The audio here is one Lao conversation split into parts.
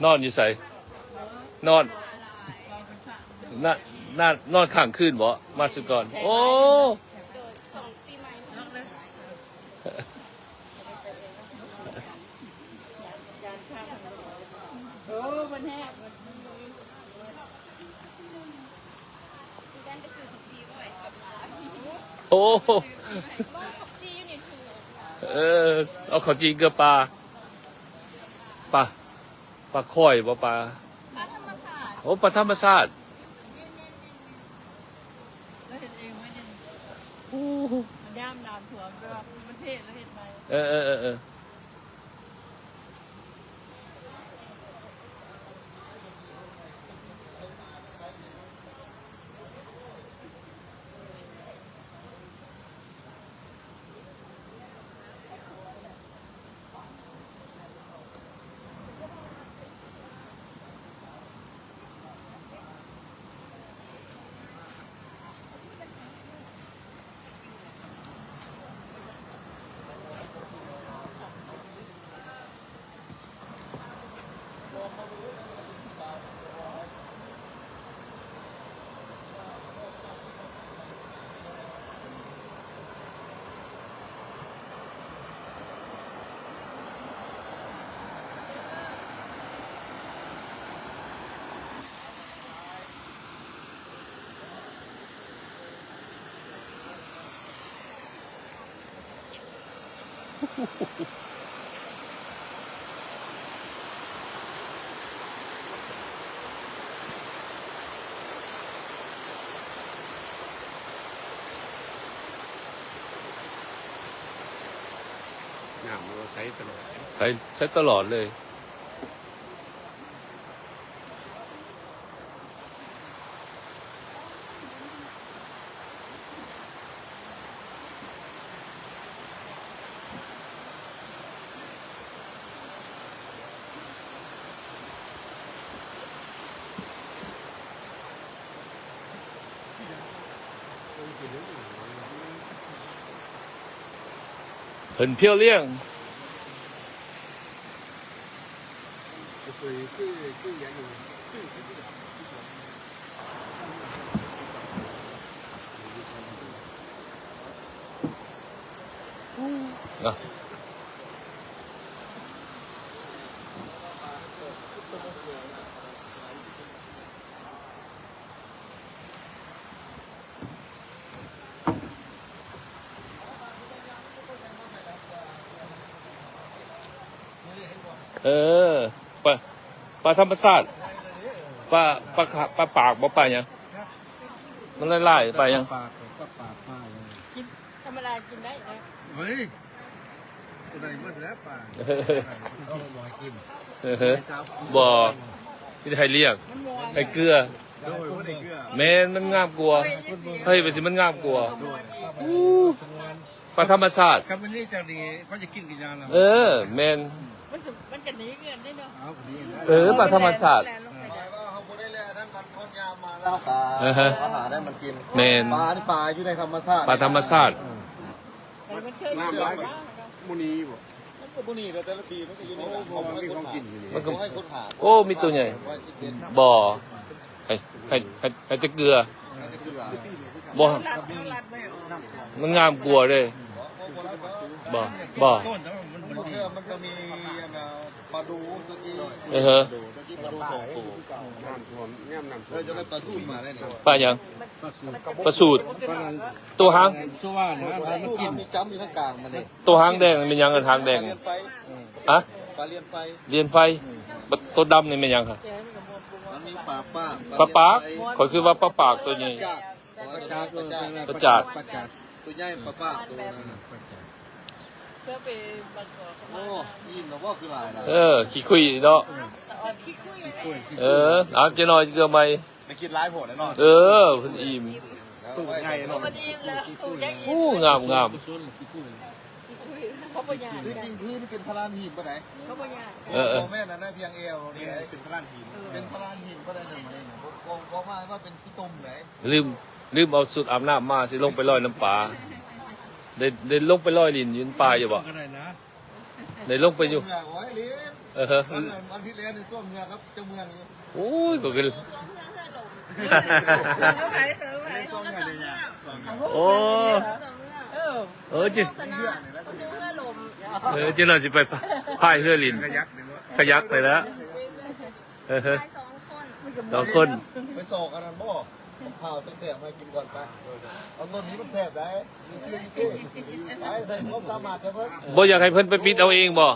ນອນຢູ່ໃສ? ນອນ ນະ ນະ ນອນຄ້າງຄືນບໍ? ມາສຸກອນ. ໂອ້ ໂອ້ ເພິ່ນແຮງ ໂອ້ ເອີ ເອົາເຂົ້າຈີ່ເກືອປາ ປາ ປາຂ້ອຍບໍ? ປາ ປາທຳມະຊາດ. ໂອ້ ປາທຳມະຊາດ. ລາວເຮັດເອງໄວ້ນີ້. ໂອ້ ມັນຍາມນ້ຳຖ້ວມ ແຕ່ວ່າມັນເພ ລາວເຮັດໃໝ່. ເອີ ເອີ ເອີ ເອີ. ນ້ຳມັນກໍໃສຕະຫຼອດ ໃສ ໃສຕະຫຼອດເລີຍ. 很漂亮。 ເອີ ປາ ປາທຳມະຊາດ ປາ ປາຂະ ປາປາກບໍ? ປາຫຍັງ? ມັນຫຼາຍໆ ປາຫຍັງ? ປາປາກ ປາປາກ ປາຫຍັງ? ກິນທຳມະດາກິນໄດ້ເນາະ. ເຮີ້ຍ ໄດ້ໝົດແລ້ວປາ ເອົາມາກິນ. ເອີ ບໍ່ ມີແຕ່ໃຫ້ລຽກ ໃຫ້ເກືອ. ໂດຍ ບໍ່ໄດ້ເກືອ. ແມ່ນ ມັນງາມກວ່າ. ເຮີ້ຍ ວ່າຊິມັນງາມກວ່າ. ໂດຍ ປາທຳມະຊາດ. ຄັນມັນນີ້ຈັ່ງນີ້ ເຂົາຈະກິນກິນຫຍັງລະ? ເອີ ແມ່ນ. ມັນ ມັນກໍໜີເງິນເດ້ເນາະ. ເອີ ປາທຳມະຊາດ. ເຮົາບໍ່ໄດ້ແລ່ນນັ້ນ ມັນທອດຍາມມາແລ້ວ ເຮົາກໍ ເອີ ຫາໄດ້ມັນກິນ. ແມ່ນ ປານີ້ປາຢູ່ໃນທຳມະຊາດ ປາທຳມະຊາດ. ເອີ ມັນເຄີຍ ນ້ຳຫຼາຍບໍ່? ບໍ່ໜີບໍ່? ມັນກໍບໍ່ໜີແລ້ວ ແຕ່ລະປີມັນກໍຢູ່ໃນນັ້ນ. ໂອ້ ມັນມີຂອງກິນຢູ່ນີ້ ມັນກໍໃຫ້ຄົນຫາ. ໂອ້ ມີໂຕໃຫຍ່. ບໍ່ ໃຫ້ ໃຫ້ ໃຫ້ ໃຫ້ແຕ່ເກືອ. ໃຫ້ແຕ່ເກືອ. ບໍ່ ມັນງາມກວ່າເດ້. ບໍ່ ບໍ່ ບາງເທື່ອມັນກໍມີອັນນ່າ ປາດູຕົວນີ້. ເອີ ຕົວນີ້ປາດູສອງໂຕ. ນ້ຳຖ້ວມ ຍາມນ້ຳຖ້ວມ ເອີ ຈະໄດ້ປາສູດມາໄດ້ນີ້. ປາຫຍັງ? ປາສູດ ປາສູດ. ໂຕຫາງ ປາສູດມັນມີຈ້ຳຢູ່ທາງກາງມັນເດ້. ໂຕຫາງແດງແມ່ນຫຍັງ? ອັນຫາງແດງ ປາລຽນໄຟ. ຮະ? ປາລຽນໄຟ. ລຽນໄຟ. ອືມ ໂຕດຳນີ້ແມ່ນຫຍັງ? ມັນມີປາປາກ ປາປາກ. ຂ້ອຍຄິດວ່າປາປາກໂຕໃຫຍ່. ປາຈາດ ປາຈາດ ປາຈາດ ປາຈາດ ໂຕໃຫຍ່ປາປາກໂຕນັ້ນ. ໂອ້ ອີ່ມແລ້ວບໍ່? ຄືຫຼາຍລະ. ເອີ ຂີ້ຄຸຍເນາະ. ເອີ ເອົາ ຈັກໜ້ອຍເທື່ອໃໝ່. ໄດ້ກິນຫຼາຍໂພດແລ້ວເນາະ. ເອີ ເພິ່ນອີ່ມ. ຕູ້ໃຫຍ່ເນາະ. ໂອ້ ງາມໆ. ທີ່ຈິງພື້ນເປັນພະລານຫີນບໍ່ໄດ້. ເອີ ບໍ່ແມ່ນອັນນັ້ນ ພຽງແອວນີ້ເປັນພະລານຫີນ. ເອີ ເປັນພະລານຫີນບໍ່ໄດ້ນະ. ບໍ່ ບໍ່ວ່າ ວ່າເປັນຂີ້ຕົມໃດ. ລືມ ລືມເອົາຊຸດອາບນ້ຳມາ ຊິລົງໄປລອຍນ້ຳປາ. ໄດ້ ໄດ້ລົງໄປລອຍຫຼິ້ນຢູ່ນ້ຳປາຢູ່ບໍ່? ໄດ້ລົງໄປຢູ່. ໂອ້ຍ ຫຼິ້ນ ເອີ ອັນ ອັນທີ່ແລ້ວນີ້ຊ່ວງເຮືອກັບເຈົ້າເມືອງຢູ່. ໂອ້ຍ ກໍຄື ໂອ້ ເອີ ເອີ ຈິ ເຮືອລົມ ເອີ ຈິໜ້ອຍຊິໄປພາຍເຮືອຫຼິ້ນ ຂະຍັກໄປແລ້ວ. ເອີ ສອງຄົນ ສອງຄົນ ໄປຊອກອັນນັ້ນບໍ່? ກັບເຂົ້າແຊບໆ ມາກິນກ່ອນໄປ. ເອົາ ໂຕນີ້ມັນແຊບໄດ໋ ໄປ ໃສ່ຄວາມສາມາດເຈົ້າເພິ່ນ. ບໍ່ຢາກໃຫ້ເພິ່ນໄປປິດເອົາເອງບໍ່?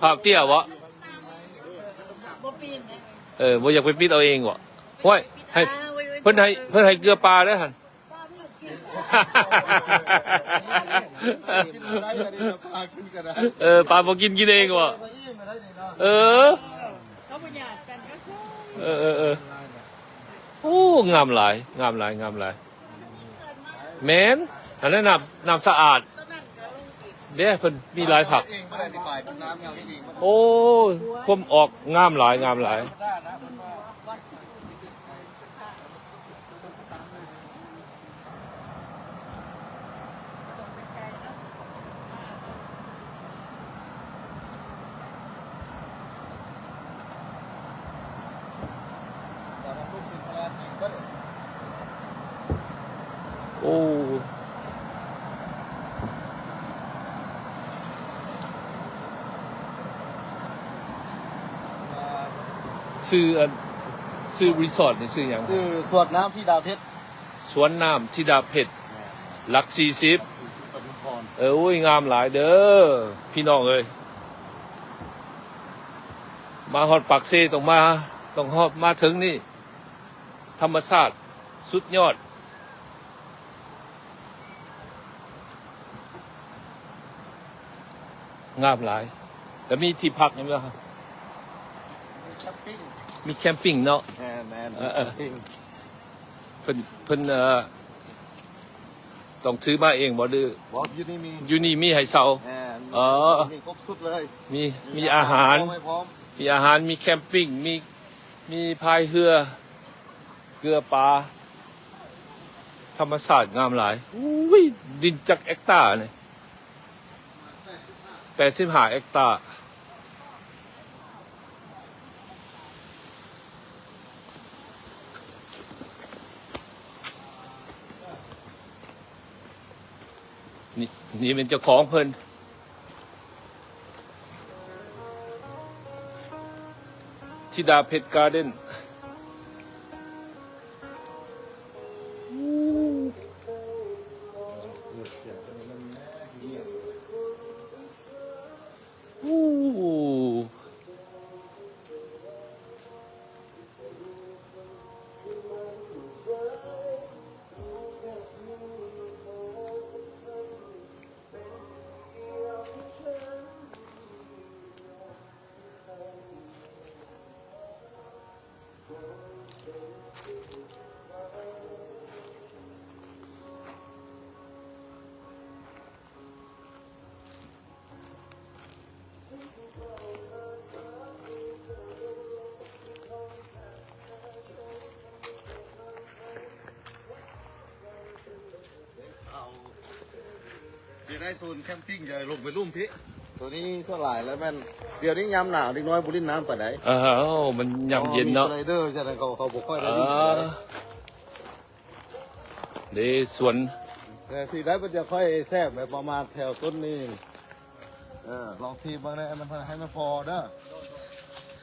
ພາກເຕ້ຍບໍ່? ບໍ່ປີນເດ້. ເອີ ບໍ່ຢາກໄປປິດເອົາເອງບໍ່? ໂອ້ຍ ໃຫ້ ອ່າ ເພິ່ນໃຫ້ ເພິ່ນໃຫ້ເກືອປາເດີຫັ້ນ. ກິນບໍ່ໄດ້ ອັນນີ້ປາກິນກໍໄດ້. ເອີ ປາບໍ່ກິນ ກິນເອງບໍ່? ເອີ ເຂົາບໍ່ຍາດກັນກໍສູ້. ເອີ ເອີ ເອີ ໂອ້ ງາມຫຼາຍ ງາມຫຼາຍ ງາມຫຼາຍ. ແມ່ນ ອັນນັ້ນນ້ຳ ນ້ຳສະອາດເດ້ ເພິ່ນມີຫຼາຍຜັກ. ໂອ້ ຄວາມອອກງາມຫຼາຍ ງາມຫຼາຍ. ໂອ້ ຊື່ອັນ ຊື່ຣີສອດນີ້ຊື່ຫຍັງ? ຊື່ສວນນ້ຳທິດາເພັດ. ສວນນ້ຳທິດາເພັດ ແມ່ນ ຫຼັກສີ່ສິບ ປະທຸມພອນ. ເອີ ໂອ້ຍ ງາມຫຼາຍເດີພີ່ນ້ອງເອີຍ. ມາຮອດປາກເຊຕ້ອງມາ ຕ້ອງຮອດມາເຖິງນີ້ ທຳມະຊາດສຸດຍອດ ງາມຫຼາຍ. ແລ້ວມີທີ່ພັກແມ່ນບໍ່? ມີແຄມປິງ ມີແຄມປິງເນາະ. ແມ່ນໆ ເອີ ມີແຄມປິງ. ເພິ່ນ ເພິ່ນ ເອີ ຕ້ອງຖືມາເອງບໍ່ ຫຼື? ບໍ່ ຢູ່ນີ້ມີ ຢູ່ນີ້ມີໃຫ້ເຊົ່າ. ແມ່ນ ອໍ ມີຄົບຊຸດເລີຍ. ມີ ມີ ມີອາຫານ ມີອາຫານພ້ອມ ມີອາຫານ ມີແຄມປິງ ມີ ມີພາຍເຮືອ ເກືອປາ ທຳມະຊາດງາມຫຼາຍ. ອຸ້ຍ ດິນຈັກເອັກຕານີ້? ແປດສິບຫ້າເອັກຕາ. ນີ້ ນີ້ແມ່ນເຈົ້າຂອງເພິ່ນ ທິດາເພັດກາເດັນ. ໂອ້ ຢາກໄດ້ໂຊນແຄມປິງ ຢ່າລົງໄປລຸ່ມພີ້. ໂຕນີ້ສ່ວນຫຼາຍແລ້ວແມ່ນ ດຽວນີ້ຍາມໜາວ ເດັກນ້ອຍບໍ່ຫຼິ້ນນ້ຳປານໃດ. ເອີ ມັນຍາມເຢັນເນາະ. ມີສະໄລເດີ ສະນັ້ນເຂົາ ເຂົາບໍ່ຄ່ອຍໄດ້ຫຼິ້ນປານໃດ. ເອີ ເດ້ສວນ ແຕ່ທີ່ໄດ້ມັນຈະຄ່ອຍແຊບ ແບບປະມານແຖວຕົ້ນນີ້. ເອີ ລອງທີບເບິ່ງແດ່ ໃຫ້ມັນ ໃຫ້ມັນພໍເດີ.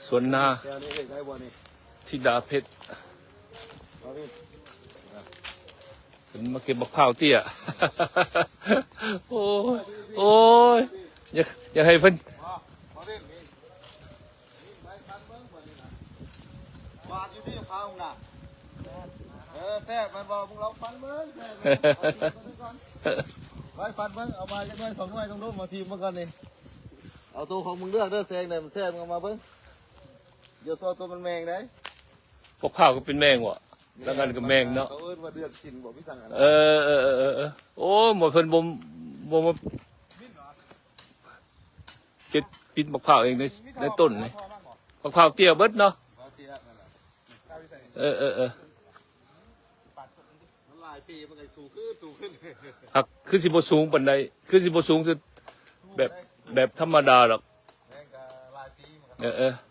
ສວນນາ ແຖວນີ້ເຮັດໄດ້ບໍ່ນີ້? ທິດາເພັດ ເອົານີ້ ເພິ່ນມາເກັບບັກພ້າວເຕ້ຍ. ໂອ້ຍ ໂອ້ຍ ຢາກ ຢາກໃຫ້ເພິ່ນ ມາ ມາເດ້ນີ້ ນີ້ໄປພັນເບິ່ງບັດນີ້ນະ ຫວານຢູ່ທີ່ພ້າວນະ. ເອີ ແຊບແມ່ນບໍ່? ພວກເຮົາພັນເບິ່ງ ແຊບແມ່ນບໍ່? ເອົາຊິມເບິ່ງກ່ອນ ໄປພັນເບິ່ງ ເອົາມາຈັກໜ່ວຍສອງໜ່ວຍ ຕ້ອງດົມ ມາຊິມເບິ່ງກ່ອນນີ້. ເອົາໂຕຂອງມຶງເລືອກເດີ ແຊງໃດມັນແຊບ ເອົາມາເບິ່ງ. ຢ່າຊອກໂຕມັນແມງໃດ. ພວກຂ້າວກໍເປັນແມງວະ ແມ່ນ ລະນັ້ນກໍແມງເນາະ. ເຂົາເອີ້ນວ່າເດືອນກິນບໍ່ມີສັງອັນນັ້ນ. ເອີ ເອີ ເອີ ເອີ ເອີ ໂອ້ ໝົດເພິ່ນບໍ່ ບໍ່ມາປິດ ປິດໝາກພ້າວເອງໃນ ໃນຕົ້ນນີ້. ໝາກພ້າວເຕ້ຍເບິດເນາະ. ເອີ ເອີ ເອີ ມັນຫຼາຍປີມັນກໍສູງຂຶ້ນ ສູງຂຶ້ນ. ຫາກຄືຊິບໍ່ສູງປານໃດ ຄືຊິບໍ່ສູງຄືແບບ ແບບທຳມະດາດອກ. ແມ່ນກໍຫຼາຍປີ ເອີໆ.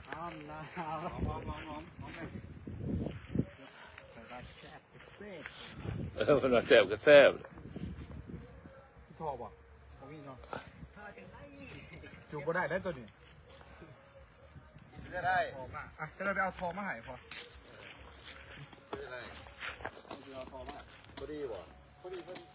ຫອມນະ ຫອມ ຫອມ ຫອມ ຫອມ ຫອມ ແຊບ ແຊບ ເອີ ເພິ່ນວ່າແຊບກໍແຊບ ທໍ່ບໍ່? ບໍ່ມີເນາະ ຈູບບໍ່ໄດ້ເດ້ໂຕນີ້ ບໍ່ໄດ້ ທໍ່ມາ ອ່ະ ຈະໄດ້ໄປເອົາທໍ່ມາໃຫ້ພໍ ບໍ່ໄດ້ ເອົາທໍ່ມາ ພໍດີບໍ່? ພໍດີ ພໍດີ.